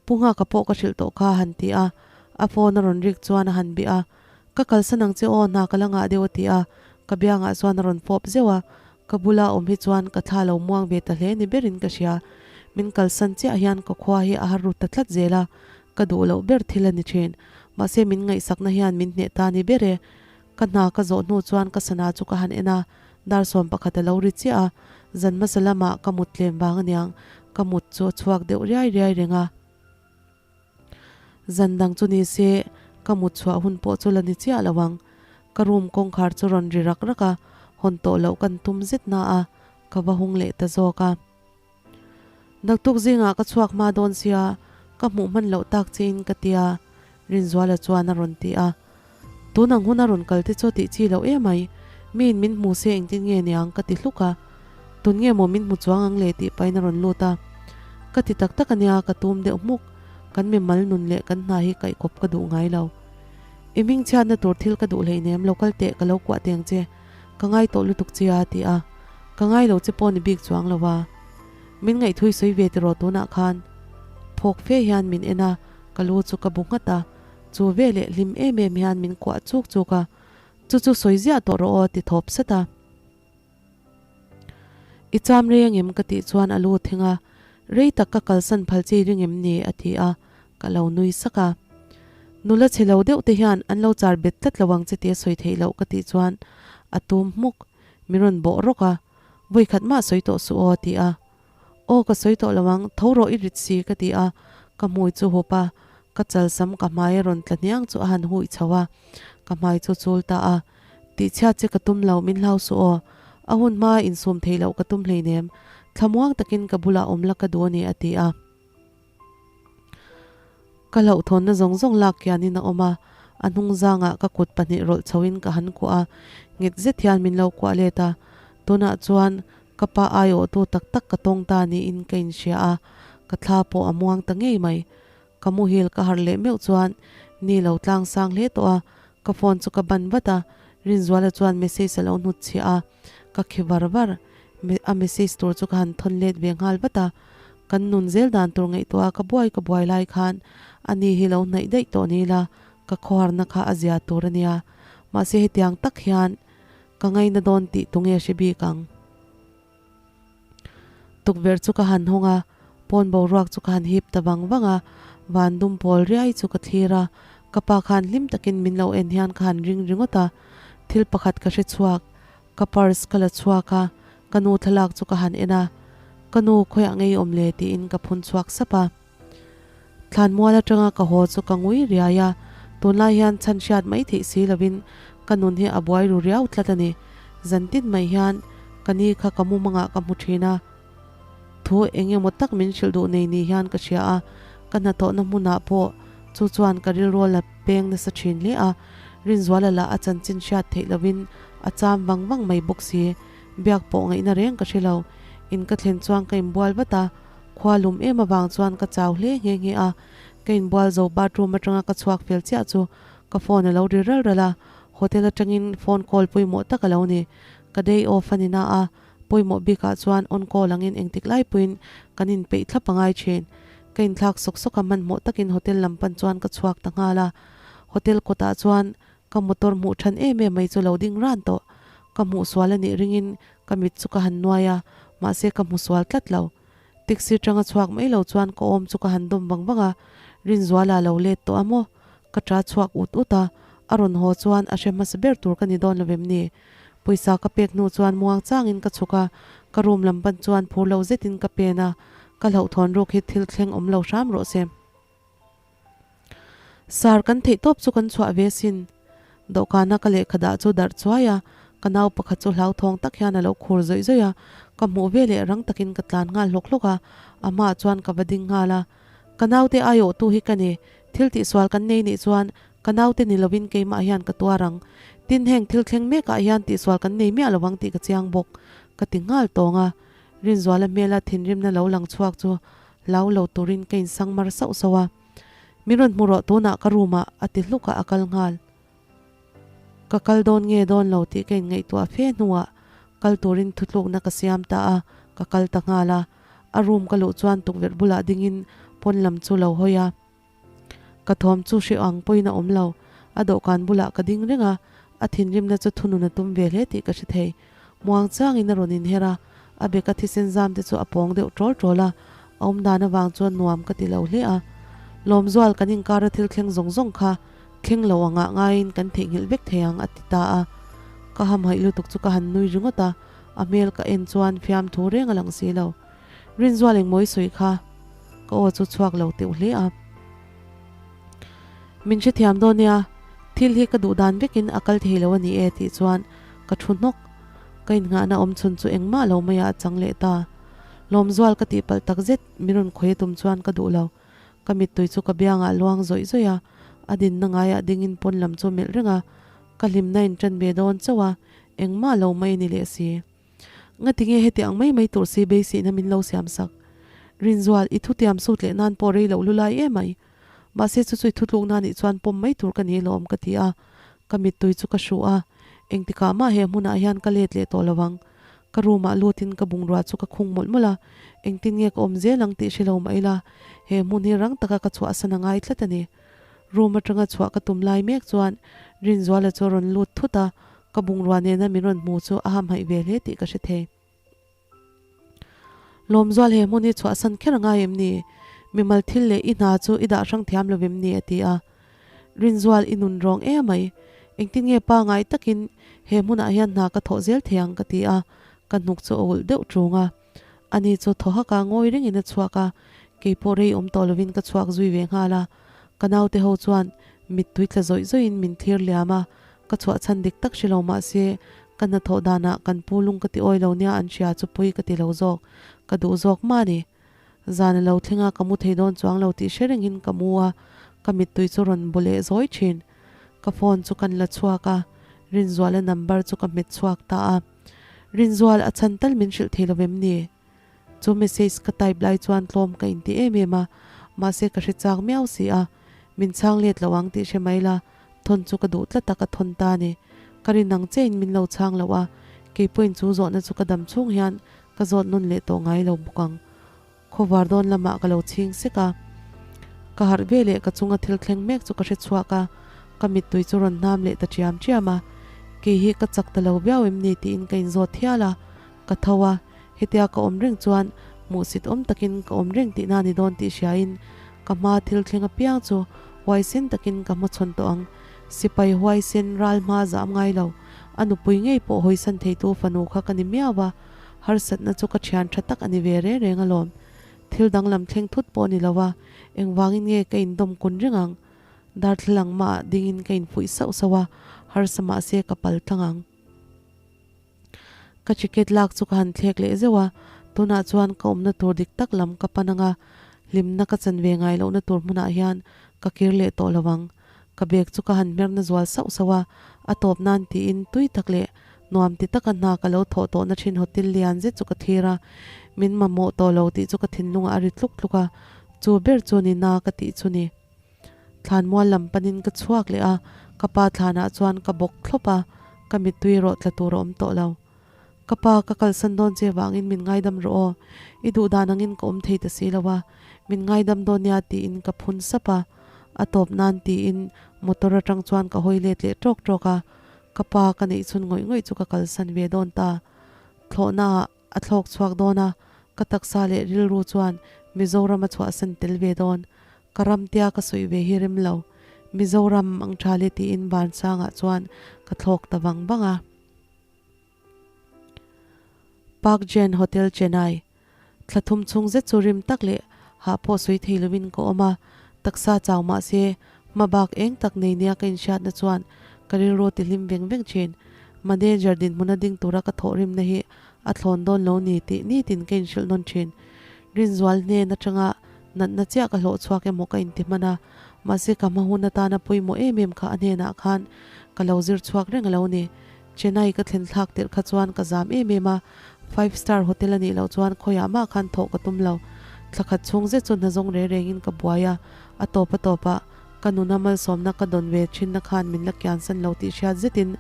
Pu Nghaka pawh ka hrilh tawh kha a han ti a. A phone a rawn rik chuan a han bih a, Ka kalsan ang che aw, hna ka la ngah deuh a ti a, ka biangah chuan a rawn fawp zeuh a, ka bula awm hi chuan ka thla lo muang ve ta hle ni berin ka hria. Min kalsan chiah hian ka khua hi a har ru ta tlat zel a, ka duh loh ber thil a ni thin. Mahse min ngaihsakna hian min hneh ta ni ber e. Ka hna ka zawh hnu chuan ka sana chu ka han en a, dar 11 a lo ri chiah a, zan hmasa lamah ka mut tlem vang aniang, ka mut chu a chhuak deuh riai riai reng a. Zan dang chu ni se, ka mut chhuah hun pawh chu la ni chiah lo ang. Ka room kawngkhar chu rawn ri rak rak a, hawn tawh loh kan tum zet na a, ka va hung leh ta zawk a. Naktuk zingah ka chhuak hma dawn sia, ka hmuh hman loh tak chiin ka tia, Rinzuala chuan a rawn ti a. Tun ang huna rawn kal te chu tih chi loh emai, miin min hmu se engtin nge niang ka ti hluk a. Tun nge maw min hmu chuang ang le tih pahin a rawn lut a. Ka ti tak tak ania ka tum deuh hmuk, kan mimal nun leh kan hna hi kaihkawp ka duh ngai lo. I hming chhiatna tur thil ka duh hleinem lo kal teh ka lo kuah teng che. Ka ngai tawh lutuk che a ti a, ka ngai lo che pawh ni bik chuang lo a. Min ngaihthui sawi ve tiraw tunah khan? Phawk fe hian min en a, ka lu chu ka bu nghat a, chu veleh hlim em em hian min kuah chuk chuk a, chu chu sawi ziah tawh rawh aw ti thawp sat a. I cham rei angem ka tih chuan a lu thing a, rei tak ka kalsan phal chi ring em ni a ti a, ka lo nui sak a. Nula chhe lo deuh te hian an lo char bet tlat lo ang che tih a sawi theih loh ka tih chuan a tum hmuk, min rawn bawh rawk a, vawi khat mah sawi tawh suh aw a ti a. Aw ka sawi tawh lo ang, tho rawh i rit si ka ti a, ka hmui chu hup a, ka chal sam ka hmai a rawn tla hniang chu a han hui chho a, ka hmai chu chul ta a. Tihchhiat che ka tum lo, min hlau suh aw. A hun hma insum theih loh ka tum hleinem, thlamuang takin ka bulah awm la ka duh a ni a ti a. Ka hlauhthawnna zawng zawng lak kianin a awm a, a hnung zangah ka kut pahnih rawlh chhoin ka han kuah a, nghet zet hian min lo kuah let a. Tunah chuan ka pa aiawhtu tak tak ka tawng ta niin ka inhria a, ka thla pawh a muang ta ngei mai. Ka muhil ka harh leh meuh chuan ni lo tlang sang hle tawh a, ka phone chu ka ban vat a, Rinzuala chuan message a lo hnut chhiah a, ka khi var var. A message tur chu ka han thawn let ve nghal vat a. Kan nun zel dan tur ngaihtuah a ka buai ka buai lai khan ani hi lo hnaih daih tawh ni la, ka khawharna kha a zia tur a nia. Mahse hetiang tak hian ka ngaina dawn tih tunge hre bik ang? Tukverh chu ka han hawng a, pawn boruak chu ka han hip ta vang vang a, van dum pawl riai chu ka thlir a, ka pa khan hlim takin min lo en hian ka han ring ringawt a, thil pakhat ka hre chhuak, ka purse ka la chhuak a, ka nu thlalak chu ka han en a, ka nu khawiah ngei awm le tiin ka phun chhuak sap a. Thlanmual atanga ka haw chu ka ngui riai a, tunlai hian chhan hriat mai theih si lovin ka nun hi a buai ru riau tlat a ni. Zantin mai hian ka ni kha ka mumangah ka hmu thin a, thu eng emaw tak min hrilh duh nei ni hian ka hria a, ka hnathawhna hmunah pawh chu chuan ka rilrual a peng nasa thin hle a, Rinzuala lah a chanchin hriat theih lovin a cham vang vang mai bawk si, biak pawh ngaihna reng ka hre lo. In ka thlen chuan ka inbual vat a. Khua lum em avang chuan ka chau hle nghe nghe a, ka inbual zo bathroom atanga ka chhuak fel chiah chu ka phone a lo ri ral ral a, hotel atangin phone call pawimawh tak a lo ni. Ka day off a ni na a, pawimawh bikah chuan on call angin engtik lai pawhin kan inpeih thlap a ngai thin. Ka inthlak sawk sawk a, hmanhmawh takin hotel lam pan chuan ka chhuak ta nghal a, hotel kawtah chuan ka motor hmuh than em em mai chu lo ding ran tawh. Ka hmuh sual a nih ringin ka mit chu ka han nuai a, mahse ka hmu sual tlat lo. Taxi tanga chhuak mai lo chuan ka awm chu ka han dawm vang vang a, Rinzuala lo let tawh a maw? Ka ta chhuak ut ut a, a rawn haw chuan a hre hmasa ber tur ka ni dawn lo vem ni? Pawisa ka pek hnu chuan muang changin ka chhuk a, ka room lam pan chuan phur lo zetin ka pen a, ka hlauhthawn ruk hi thil thleng awm lo hram rawh se. Sar kan theih tawp chu kan chhuah ve sin. Dawhkana ka lehkha dah chu darh chuai a, ka nau pakhat chu hlauthawng tak hian a lo khur zawih zawih a, ka hmuh ve leh rang takin ka tlan nghal hlawk hlawk a, a hmaah chuan ka va ding nghal a. Ka naute aiawhtu hi ka ni, thil tihsual kan nei nih chuan ka naute ni lovin keimah hian ka tuar ang. Tin heng thil thleng mekah hian tihsual kan nei miah lovang tih ka chiang bawk, ka ti nghal tawng a. Rinzuala hmela thinrimna lo lang chhuak chu hlau lo turin ka insang mar sauh sauh a. Min rawn hmu rawh tunah ka room ah a ti hluk a a kal nghal. Ka kal dawn nge dawn lo tih ka inngaihtuah fe hnuah kal turin thutlukna ka siam ta a, ka kal ta nghal a. A room ka luh chuan tukverh bulah dingin pawn lam chu lo hawi a. Ka thawm chu hre ang pawhin a awm lo. A dawhkan bulah ka ding reng a, a thinrimna chu thunun a tum ve hle tih ka hre thei. Muang changin a rawn inher a, a beka thisen zam te chu a pawng deuh ṭawl ṭawl a, a awm dan avang chuan nuam ka ti lo hle a. Lawmzual kan inkara thil thleng zawng zawng kha thleng lo angah ngaiin kan theihnghilh vek thei ang a ti ta a. Ka hamhaih lutuk chu ka han nui ringawt a, a hmel ka en chuan fiamthu reng a lang si lo. Rinzual engmaw i sawi kha? Ka aw chu chhuak lo teuh hle a. Min hrethiam dawn nia, thil hi ka duh dan vekin a kal thei lo a ni e tih chuan ka thu hnawk. Ka innghahna awm chhun chu engmah lo maiah a chang leh ta. Lawmzual ka tihpalh tak zet min rawn khawi a tum chuan ka duh lo. Ka mittui chu ka biangah luang zawih zawih a, a dinna ngaiah dingin pawn lam chu melh reng a, ka hlimna in ṭan ve dawn chauh a, engmah lo mai a ni leh si. Ngatinge heti ang mai mai tur si beisihna min lo siam sak. Rinzual, i thutiam sut leh nan pawh rei loh lu lai em ai. Mahse chu chu i thutlukna nih chuan pawm mai tur ka ni lawm ka ti a, ka mittui chu ka hruh a, engtikah mah he hmunah hian ka let leh tawh lo ang. Ka room ah lutin ka bungrua chu ka khung mawlh mawlh a, engtin nge ka awm zel ang tih hre lo mah ila, he hmun hi rang taka ka chhuahsan a ngai tlat a ni. Room atanga chhuah ka tum lai mek chuan Rinzuala chu a rawn lut thut a, Ka bungrua nena min rawn hmu chu a hamhaih ve hle tih ka hre thei. Lawmzual he hmun hi chhuahsan kher a ngai em ni? Mimal thil leh i hna chu i dah hrang thiam lo em ni? a ti a. Rinzual i nun rawng em mai. Engtin nge pa ngai takin he hmunah hian hna ka thawh zel thei ang ka ti a, ka hnuk chu a ulh deuh ṭung a. Ani chu thaw haka ngawi rengin a chhuak a, kei pawh rei awm tawh lovin ka chhuak zui ve nghal a. Ka naute ho chuan mittui tla zawih zawihin min thlir liam a, ka chhuah chhan dik tak hre lo mah se ka hnathawh danah kan pu lung ka ti awi lo nia an hria chu pui ka ti lo zawk, ka duh zawk mah a ni. Zan a lo thleng a, ka mu thei dawn chuang lo tih hre rengin ka mu a, ka mittui chu rawn bu leh zawi thin. Ka phone chu kan la chhuak a, Rinzuala number chu ka hmet chhuak ta a. Rinzual a chhan tal min hrilh thei lo vem ni? Chu message ka type lai chuan tlawm ka inti em em a, mahse ka hre chak miau si a, min chhang let lo ang tih hre mai la, thawn chu ka duh tlat a ka thawn ta a ni. Ka rin ang chein min lo chhang lo a, keipawhin chu zawhna chu ka dam chhung hian ka zawt nawn leh tawh ngai lo bawk ang. Khawvar dawn lamah ka lo chhing sek a. Ka harh ve leh ka chunga thil thleng mek chu ka hre chhuak a, ka mittui chu rawn hnam leh ta chiam chiam a. Kei hi ka chak ta lo viau em ni tiin ka inzawt hial a, ka tho a, hetia ka awm reng chuan hmuhsit awm takin ka awm reng tihna ni dawn tih hriain ka hma thil thleng apiang chu huaisen takin ka hmachhawn tawh ang. Sipai huaisen ral hma zam ngai lo, a nupui ngei pawh hawisan theitu fanu kha ka ni miau a, harsatna chu ka thian tha tak a ni ve reng reng alawm. Thil danglam thleng thut pawh ni lo a, engvangin nge ka indawm kun reng ang? Darthlalang hmaah dingin ka infuih sauh sauh a, harsa mahse ka pal tlang ang. Ka ticket lak chu ka han thlek leh zeuh a, tunah chuan ka awmna tur dik tak lam ka pan ang a, hlimna ka chan ve ngai lohna tur hmunah hian ka kir leh tawh lo ang. Ka bag chu ka han hmerna zual sauh sauh a, a tawp nan tiin tui tak leh nuam ti taka hna ka lo thawh tawhna thin hotel lian zet chu ka thlir a, min mamawh tawh lo tih chu ka thinlungah a ri tluk tluk a, chu ber chu ni na ka tih chu ni. Thlanmual lam panin ka chhuak leh a, ka pa thlanah chuan ka bawk thlawp a, ka mittui erawh tla tur a awm tawh lo. Ka pa, ka kalsan dawn che vangin min ngaidam rawh aw, i duh dan angin ka awm thei ta si lo a, min ngaidam dawn nia tiin ka phun sap a, a tawp nan tiin motor atang chuan ka hawi let leh tawk tawk a, ka pa ka neih chhun ngawih ngawih chu ka kalsan ve dawn ta. Thlawhna ah a thlawk chhuak dawn a, ka taksa leh rilru chuan Mizoram a chhuahsan tel ve dawn. Ka ramtia ka sawi ve hi rem lo. Mizoram ang tha le tiin Vansangah chuan ka thlawk ta vang vang a. Park Jen Hotel Chennai. Thla thum chhung zet chu rim tak leh hah pawh sawi thei lovin ka awm a, taksa chau mah se hma bak eng tak nei nia ka inhriatna chuan ka rilru ti hlim veng veng thin. Manager dinhmuna ding tura ka thawh rimna hi a thlawn dawn lo ni tih nitin ka inhrilh nawn thin. Rinzual hnen atanga natna chiah ka hlawh chhuak emaw ka inti hman a, mahse ka hma hun atana pawimawh em em kha a hnenah khan ka lo zir chhuak reng a lo ni. Chennai ka thlen thlak tirh kha chuan ka zam em em a, five star hotel a nih loh chuan khawiah mah khan thawh ka tum lo. Thla khat chhung zet chu hna zawng reng rengin ka buai a, a tawp a tawp a, ka nuna malsawmna ka dawn ve thinna khan min la kiansan lo tih hriat zetin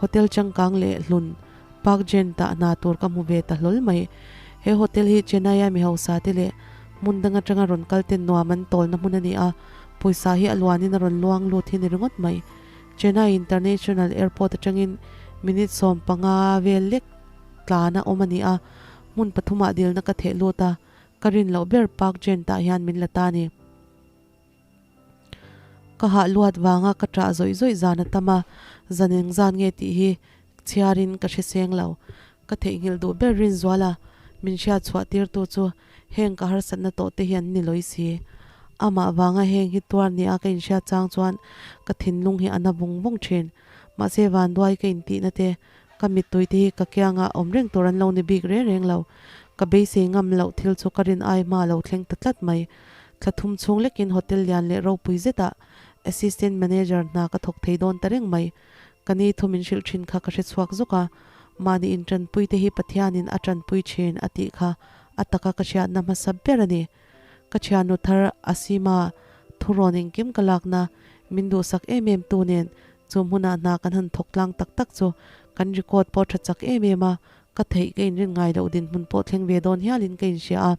hotel changkang leh hlun Park Jen tah hna tur ka hmu ve ta hlawl mai. He hotel hi Chennai-a mi hausa te leh hmun dang atanga rawn kal ten nuam an tawlna hmun a ni a, pawisa hi a luanin a rawn luang lut hi ni ringawt mai. Chennai International Airport atangin minute 15 vel lek tlan a awm a ni a, hmun pathumah dilna ka theh lut a, ka rin loh ber Park Jen tah hian min la ta a ni. Ka hah luat vanga ka ṭah zawih zawih zan a tam a, zan eng zan nge tih hi chhiarin ka hre seng lo. Ka theihnghilh duh ber Rinzuala min hriat chhuah tirtu chu heng ka harsatna tawh te hi an ni lawi si. Amah vanga heng hi tuar nia ka inhriat chang chuan ka thinlung hi a na vung vung thin. Mahse vanduai ka intihna te, ka mittui te hi ka kianga awm reng tur an lo ni bik reng reng lo. Ka beisei ngam loh thil chu ka rin ai hma lo thleng ta tlat mai. Thla thum chhung lekin hotel lian leh ropui zetah Assistant Manager hna ka thawk thei dawn ta reng mai. Ka ni thu min hrilh thin kha ka hre chhuak zuk a, mahni intanpui te hi Pathianin a tanpui thin a tih kha a taka ka hriatna hmasa ber a ni. Ka thiannu thar Asima thurawn engkim ka lakna min duhsak em em tu nen chu hmunah hna kan han thawk tlang tak tak chu kan record pawh tha chak em em a, ka theih ka inrin ngai loh dinhmun pawh thleng ve dawn hialin ka inhria a.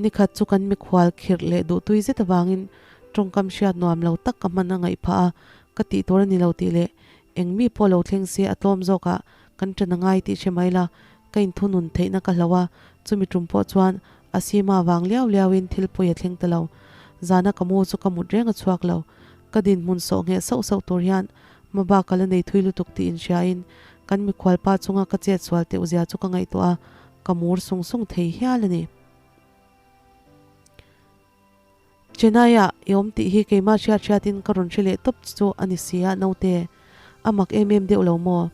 Nikhat chu kan mikhual khirh leh duhtui zet avangin tawngkam hriat nuam lo tak ka hman a ngaih phah a, ka tih tur a ni lo tih leh eng mi pawh lo thleng se a tlawm zawkah kan ṭan a ngai tih hre mai la, ka inthunun theihna ka hloh a, chumi ṭum pawh chuan a sima vang liau liauin thil pawi a thleng ta lo. Zana ka mu chu ka mut reng a chhuak lo. Ka dinhmun sawh ngheh sauh sauh tur hian hmabak ka la nei thui lutuk tih inhriain kan mikhualpa chunga ka chet sual teuh zia chu ka ngaihtuah a, ka mur sung sung thei hial a ni. Chennai-ah i awm tih hi keimah hriat hriatin ka rawn hre leh tawp chu a ni si a, naute. A mak em em deuh lo maw?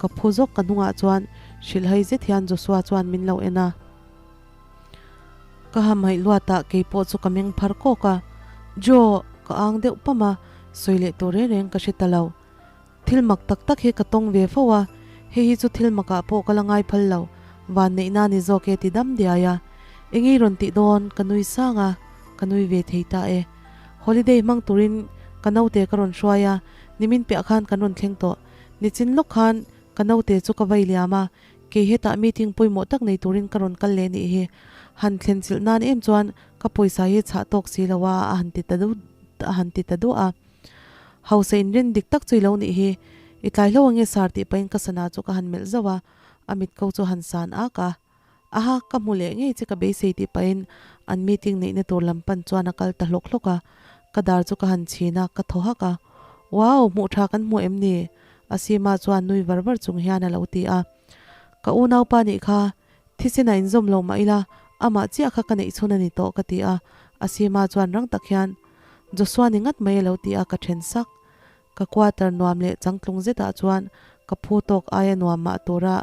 Ka phu zawk ka hnungah chuan hrilhhai zet hian Joshua chuan min lo en a. Ka hamhaih luatah kei pawh chu ka meng phar kawk a. Joe! Ka ang deuh pam a, sawi leh tur reng reng ka hre ta lo. Thil mak tak tak hi ka tawng ve fo a, hei hi chu thil makah pawh ka la ngai phal lo, vanneihna ni zawk e ti dam diai a. Eng ei rawn tih dawn? Ka nui sang a, ka nui ve thei ta e. Holiday hmang turin ka naute ka rawn hruai a, nimin piah khan kan rawn thleng tawh. Nichin lawk khan ka naute chu ka vai liam a, Kei hetah meeting pawimawh tak nei turin ka rawn kal leh nih hi. Han thlen chilh nan em chuan ka pawisa hi chhah tawk si lo a, a han ti ta deuh a han ti ta duah a. Hausa inrin dik tak chu i lo nih hi. I tlai hlo ange sar tih pahin ka sana chu ka han melh zauh a, a mit ko chu han san ak a. Aha, ka hmu leh ngei che ka beisei tih pahin an meeting neihna tur lam pan chuan a kal ta hlawk hlawk a, ka dar chu ka han chhin a, ka thaw hak a. Wow, hmuh tha kan hmu em ni? Asima chuan nui var var chung hian a lo ti a. Ka unaupa nih kha, thisen a inzawm lo mah ila, amah chiah kha ka neih chhun a ni tawh ka ti a, Asima chuan rang tak hian, Joshua ni ngat mai a lo ti a, ka then sak. Ka quarter nuam leh changtlung zetah chuan ka phu tawk aia nuam mah tura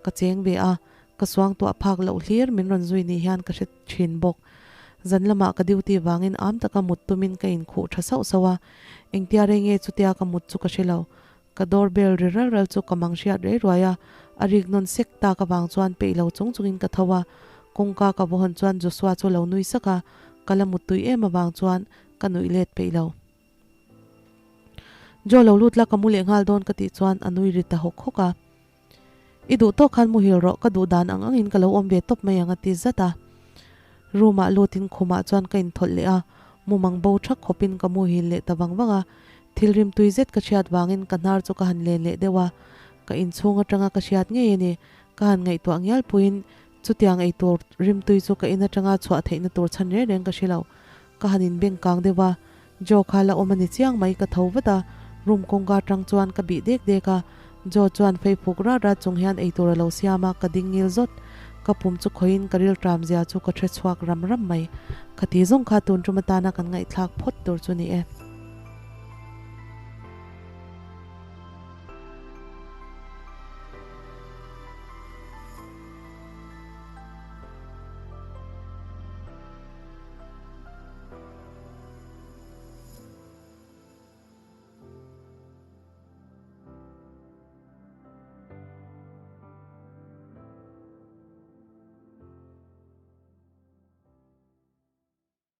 ka cheng ve a, ka suangtuah phak loh hlir min rawn zui ni hian ka hre thin bawk. Zan lamah ka duty vangin am taka mut tumin ka inkhuh tha sauh sauh a, engtia rei nge chutia ka mut chu ka hre lo. Ka door bell ri ral ral chu ka mang hriat rei ruai a, a rik nawn sek tak avang chuan peih lo chung chungin ka tho a, kawngka ka va hawn chuan Joshua chu a lo nui sak a, ka la muttui em avang chuan ka nuih let peih lo. Joe lo lut la ka mu leh nghal dawn ka tih chuan a nui ri ta hawk hawk a. I duh tawk khan muhil rawh ka duh dan ang angin ka lo awm ve tawp mai ang a ti zat a. Room ah lutin khumah chuan ka inthawlh leh a, mumang bo thak khawpin ka muhil leh ta vang vang a. Thil rim tui zet ka hriat vangin ka hnar chu ka han len leh deuh a, ka inchhung atanga ka hriat ngei a ni. Ka han ngaihtuah ngial puiin chutiang eitur rimtui chu ka in atanga chhuah theihna tur chhan reng reng ka hre lo. Ka han inbeng kang deuh a, Joe kha la awm a ni chiang mai ka tho vat a, room kawngka atang chuan ka bih dek dek a, Joe chuan fei phuk rat rat chung hian eitur a lo siam a, ka ding ngil zawt. Ka pum chu khawiin ka rilṭam zia chu ka hre chhuak ram ram mai. Khati zawng kha tun tum atana kan ngaihthlak phawt tur chu ni e.